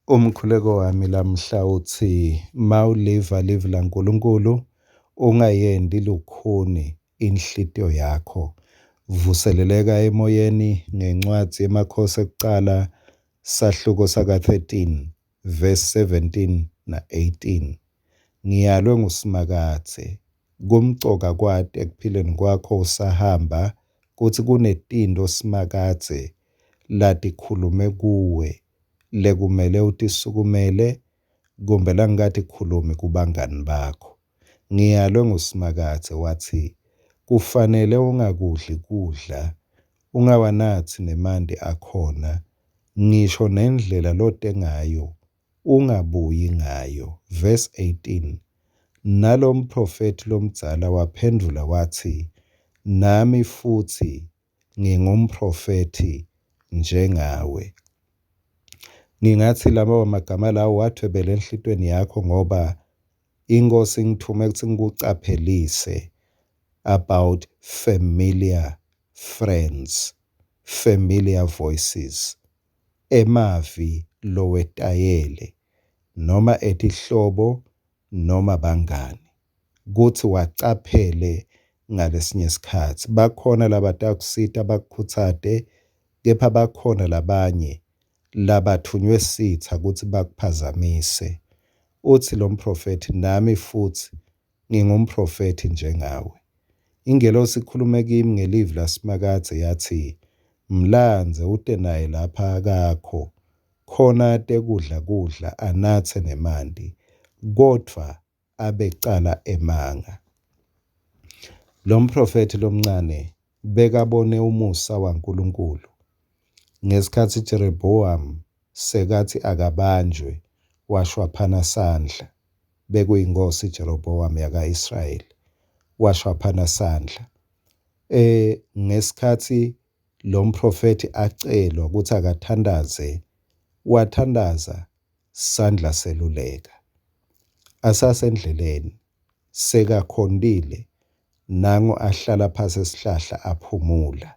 Umkhuleko wami lamhla utsi mawuliva livi laNkulunkulu ungayenti lukhuni inhlitiyo yakho. Vuseleleka emoyeni ngencwadzi yemakhosi ekucala sahluko saka-13 verse 17 na-18. Ngiyalwe nguSimakadze kumcoka kwati ekuphileni kwakho usahamba kutsi kunetinto Simakadze latikhulume kuwe lekumele utisukumele kumbe langikatikhulumi kubangani bakho. Ngiyalwe nguSimakadze watsi, kufanele ungakudli kudla, ungawanatsi nemanti akhona, ngisho nendlela lote ngayo ungabuyi ngayo. Verse 18. Nalomprofethi lomdzala waphendvula watsi, Nami futsi ngingumprofethi njengawe. Ngingatsi lawo magama lawo wathwebele enhlitiyweni yakho ngoba iNkhosi ingithume kutsi ngikucaphelise about familiar friends, familiar voices, emavi lowetayele noma etihlobo noma bangani kutsi wacaphele ngalesinye sikhatsi. Bakhona labatakusita bakukhutsate, kepha bakhona labanye labathunywe sitsa kutsi bakuphazamise. Utsi lo mprofethi, nami futsi ngingumprofethi njengawe. Ingelosi ikhulume kimi ngelivi laSimakadze yatsi, Mlandze ute naye lapha kakho, khona atekudla kudla anatse nemanti. Kodvwa abecala emanga. Lo mprofethi lomncane bekabone umusa waNkulunkulu ngesikhatsi Jeroboam sekatsi akabanjwe washwaphana sandla. Bekuyinkosi Jeroboam yaka-Israyeli washwaphana sandla. Ngesikhatsi lo mprofethi acelwa ukuthi akathandaze, wathandaza sandla seluleka. Asasendleleni sekakhontile nangu ahlala phasi esihlahla aphumula.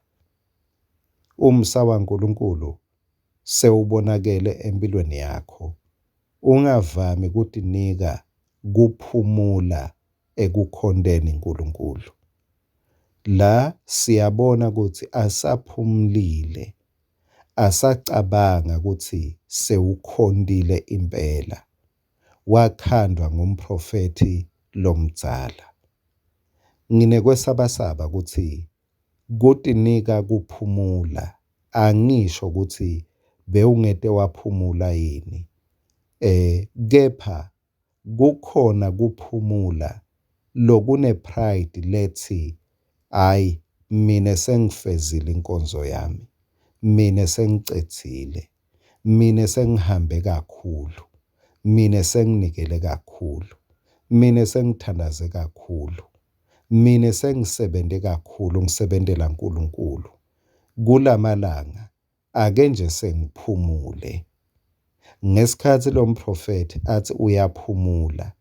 Umsa waNkulunkulu sewubonakele empilweni yakho. Ungavami kutinika kuphumula ekukhonteni uNkulunkulu. La siyabona kutsi asaphumulile asacabanga kutsi sewukhontile impela wakhandwa ngumprofethi lomdzala. Nginekwesabasaba kutsi kutinika kuphumula angisho kutsi bewungete waphumula yini kepha kukhona kuphumula lokune pride lethi hayi mina sengifezile inkonzo yami, mina sengicedzile, mina sengihambe kakhulu, mina senginikele kakhulu, mina sengithandaze kakhulu, mina sengisebente kakhulu ngisebentela uNkulunkulu. Kulamalanga ake nje sengiphumule. Ngesikhatsi lo mprofethi atsi uyaphumula,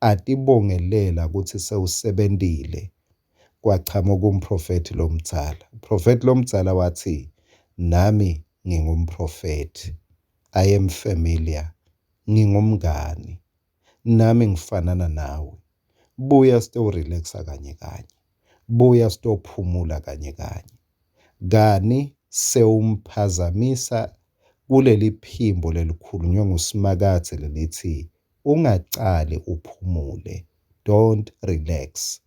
atibongelela kutsi sewusebentile, kwachamuka umprofethi lomdzala. Umprofethi lomdzala watsi, nami ngingumprofethi. I am familiar. Ngingumngani. Nami ngifanana nawe. Buya sito-relaxa kanye kanye. Buya sitophumula kanye kanye. Kani sewumphazamisa kuleli phimbo lelikhulunywe nguSimakadze lelithi ungacali uphumule, don't relax.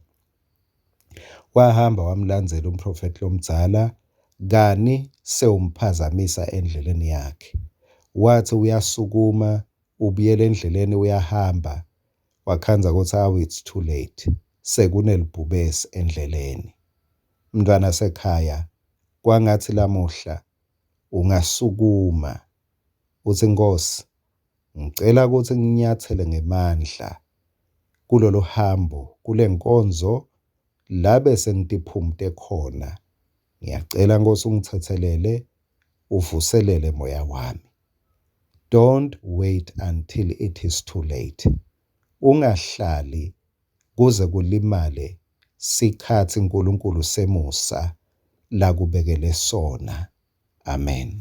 Wahamba wamlandzela umprofethi lomdzala kani sewumphazamisa endleleni yakhe. Wathi uyasukuma ubuyela endleleni uyahamba wakhandza kutsi awu it's too late sekunelibhubesi endleleni. Mntwana sekhaya kwangatsi lamuhla ungasukuma utsi Nkosi ngicela kutsi nginyathele ngemandla kulolu hambo kulenkonzo la bese ngitiphumute khona. Ngiyacela Nkosi ungithethelele uvuselele moya wami. Don't wait until it is too late. Ungahlali kuze kulimale sikhatsi uNkulunkulu semusa lakubekele sona. Amen.